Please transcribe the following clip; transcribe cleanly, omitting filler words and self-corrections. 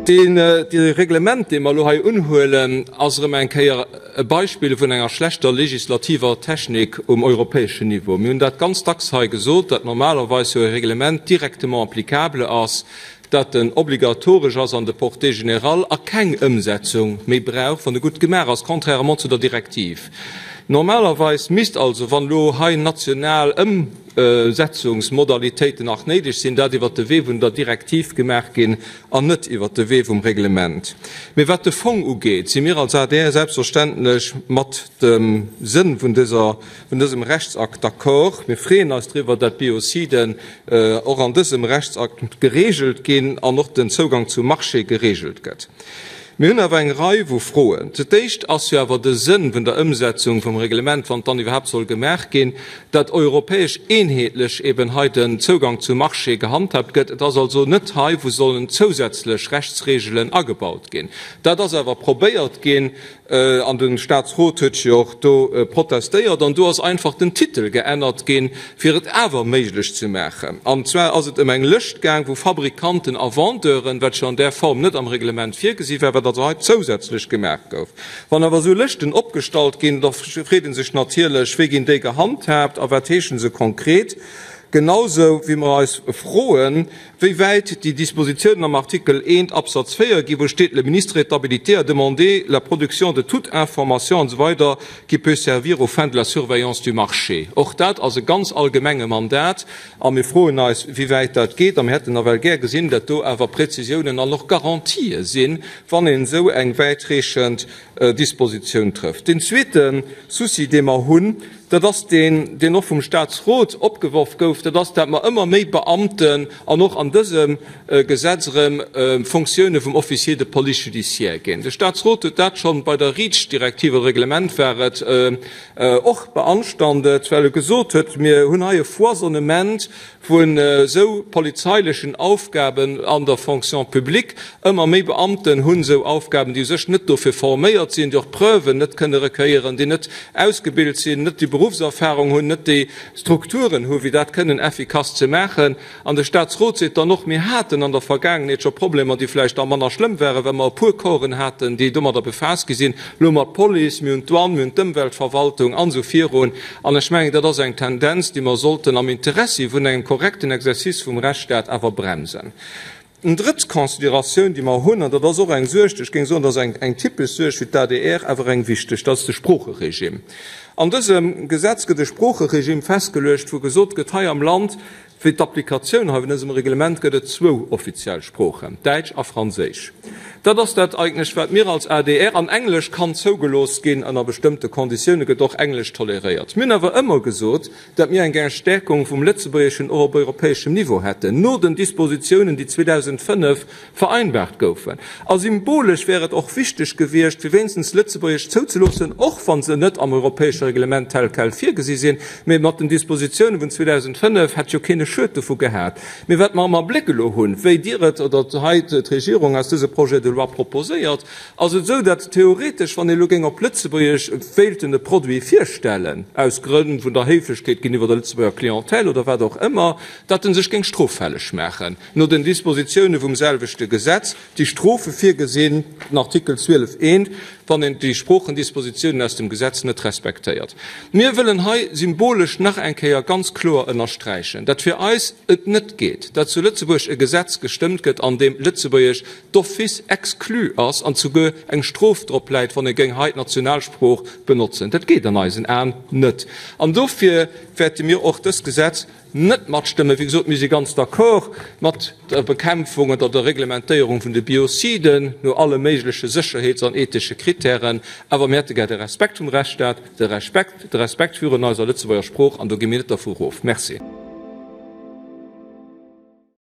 Dee Reglement, dee mer elo hei unhuelen, ass erëm eng Kéier e Beispill vun enger schlechter legislativer Technik um europäeschen Niveau. Mir hunn dat ganz dacks hei gesot, datt normalerweis jo e Reglement directement applicable ass, datt en obligatoresch ass an de Portée générale a keng Ëmsetzung méi brauch, wann e gutt gemaach ass, contrairement zu der Direktiv. Normalerweis misst also, wann elo hei national Ëmsetzungsmodalitéiten nach néideg sinn, dat iwwert de Wee vun der Direktiv gemaach ginn an net iwwert de Wee vum Reglement. Mee wat de Fong ugeet, si mir als adr selbstverständlech mat dem Sënn vun dëser, vun dësem Rechtsakt d'accord. Mir freeën eis driwwer, dat d'Biociden och an dësem Rechtsakt geregelt ginn an och den Zougang zum Marché geregelt gëtt. Mir hunn awer eng Rei vu Froen. Fir d'éischt ass jo awer de Sënn vun der Ëmsetzung vum Reglement, wann et dann iwwerhaapt soll gemaach ginn, dat europäesch eenheetlech eben hei den Zougang zum Marché gehandhaabt gëtt. Et ass also net hei, wou sollen zousätzlech Rechtsregelen agebaut ginn. Dat ass awer probéiert ginn, An de Statsrot huet jo och do protestéiert an do ass einfach den Titel geännert ginn, fir et awer méiglech ze maachen. An zwar ass et ëm eng Lëscht gaang, wou Fabrikanten a Vendeuren, wat jo an där Form net am Reglement virgesi war, wat also hei zousätzlech gemaach gouf. Wann awer esou Lëschten opgestallt ginn, da freet ee sech natierlech, Wéi ginn déi gehandhaabt a wat heesche se konkret? Genausou wéi mer eis froen, Wéi wäit déi Dispositiounen am Artikel 1 Absatz 4 ginn, wou steet, Le ministre est habilité à demander la production de toute information an esou weider qui peut servir aux fins de la surveillance du marché. Och dat ass e ganz allgemenge Mandat a mir froen eis, wéi wäit dat geet. A mir hätten nawell gär gesinn, dat do awer Präzisiounen an och Garantië sinn, wann een esou eng wäitreechend Dispositioun trëfft. Deen zweete Souci, dee mer hunn, dat ass deen, deen och vum Statsrot opgeworf gouf, dat ass, dat mer ëmmer méi Beamten an och an dësem Gesetz erëm Fonctioune vum Officier de police judiciaire ginn. De Statsrot huet dat schonn bei der REACH-Direktiv oder Reglement war et, och beanstandet, well e gesot huet, mir hunn hei e Foisonnement vun esou polizeilechen Aufgaben an der Fonction publique. Ëmmer méi Beamten hunn esou Aufgaben, déi u sech net dofir forméiert sinn, déi och d'Preuven net kënne recueillieren, déi net ausgebilt sinn, net déi Beruffserfahrung hunn, net déi Strukturen hu fir dat kënnen effikass ze maachen. An de Statsrot seet dann och, mir haten an der Vergaangenheet scho Problemer, déi vläicht da manner schlëmm waren, well mer e puer Corpsen haten, déi domadder befaasst gi sinn. Elo hu mer d'Police, mir hunn d'Douane, mir hunn d'Ëmweltverwaltung an esou virun. An ech mengen, dat ass eng Tendenz, déi mer sollten am Interessi vun engem korrekten Exercice vum Rechtsstaat awer bremsen. Eng drëtt Consideratioun, déi mer hunn, an dat ass och eng Suerg, ech géing soen, dat ass eng typesch Suerg fir d'ADR, awer eng wichteg, dat ass de Sproocheregime. An dësem Gesetz gëtt e Sproocheregime festgeluecht, wou gesot gëtt, hei am Land, Fir d'Applikatioun hei vun dësem Reglement gëtt et zwou offiziell Sproochen, Däitsch a Franséisch. Dat ass dat eigentlech, wat mir als adr, an Englesch kann zougelooss ginn, ënner bestëmmte Konditioune gëtt och Englesch toleréiert. Mir hunn awer ëmmer gesot, datt mir eng gär Stärkung vum Lëtzebuergeschen och op europäeschem Niveau hätten, no den Dispositiounen, déi 2005 vereinbart goufen. A symbolesch wär et och wichteg gewiescht, fir wéinstens Lëtzebuergesch zouzeloossen, och wa se net am europäesche Reglement tel quel virgesi sinn, mee mat den Dispositiounen vun 2005 hätt jo keen e Schued dovu gehat. Mee wat mer am Abléck elo hunn, wéi Dir et oder hei d'Regierung eis dëse Projet de loi proposéiert, ass et esou, datt theoretesch, wann ee elo géing op Lëtzebuergesch wéilten e Produit virstellen, aus Grënn vun der Héiflechkeet géintiwwer der Lëtzebuerger Clientèle oder wat och ëmmer, datt en sech géing stroffälleg maachen. No den Dispositioune vum selwechte Gesetz, déi Strofe virgesinn, den Artikel 12 I, wann een déi Sproochendispositiounen aus dem Gesetz net respektéiert. Mir wëllen hei symbolesch nach eng Kéier ganz kloer ënnersträichen, dat fir eis et net geet, dat zu Lëtzebuerg e Gesetz gestëmmt gëtt, an deem Lëtzebuergesch d'office exclu ass an souguer eng Strof drop läit, wann ee géing hei d'Nationalsprooch benotzen. Dat geet an eisen Aen net. An dofir wäerte mir och dëst Gesetz Net matstëmmen. Wéi gesot, mir si ganz d'accord mat der Bekämpfung oder der Reglementéierung vun de Biociden no alle méigleche sécherheets an ethesche Kritären, awer mir hätte gär de Respekt vum Rechtsstaat, de Respekt, de Respekt virun eiser Lëtzebuerger Sprooch, an do gi mir net dervu erof. Merci.